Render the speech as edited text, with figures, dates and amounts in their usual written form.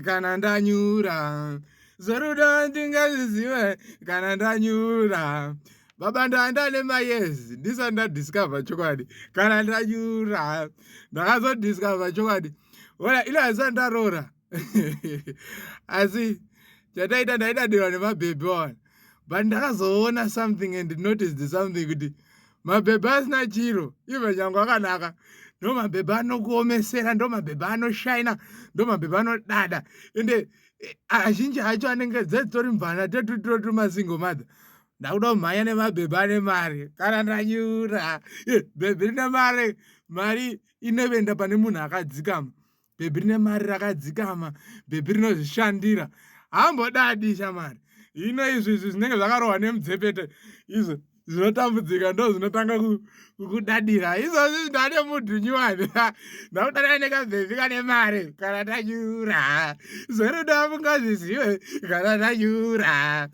Kana ndanyura zverudo ndingazvizive kana ndanyura. Baba, ndandane mayears ndisati ndadiscover chokwadi. Kana ndanyura, ndakazodiscover chokwadi. Ona, ino handisati ndaroora, asi chataita ndaidadirwa nemabhebhi wana, but ndakazoona something and noticed something, kuti mabhebhi asina chiro, even nyange akanaka, ndo mabhebhi anokuomesera, ndo mabhebhi anoshaina, ndo mabhebhi anodada. Ende azhinji acho anenge dzedzitori mvana tetutotu masingle mother. Ndakuda kumhanya nemabhebhi ane mari kana ndanyura. Bhebhi rine mari, mari inovenda pane munhu akadzikama. Bhebhi rine mari rakadzikama, bhebhi rinozvishandira, hambodadi shamari. Hino izvi zvinenge zvakarohwa nemudzepete, izvo zvinotambudzika, ndo zvinotanga kukudadira. Izvozvi ndane mudhunyuwani, ndakudadira nekabhebhi kane mari kana ndanyura. Zverudo mungazvizive kana ndanyura.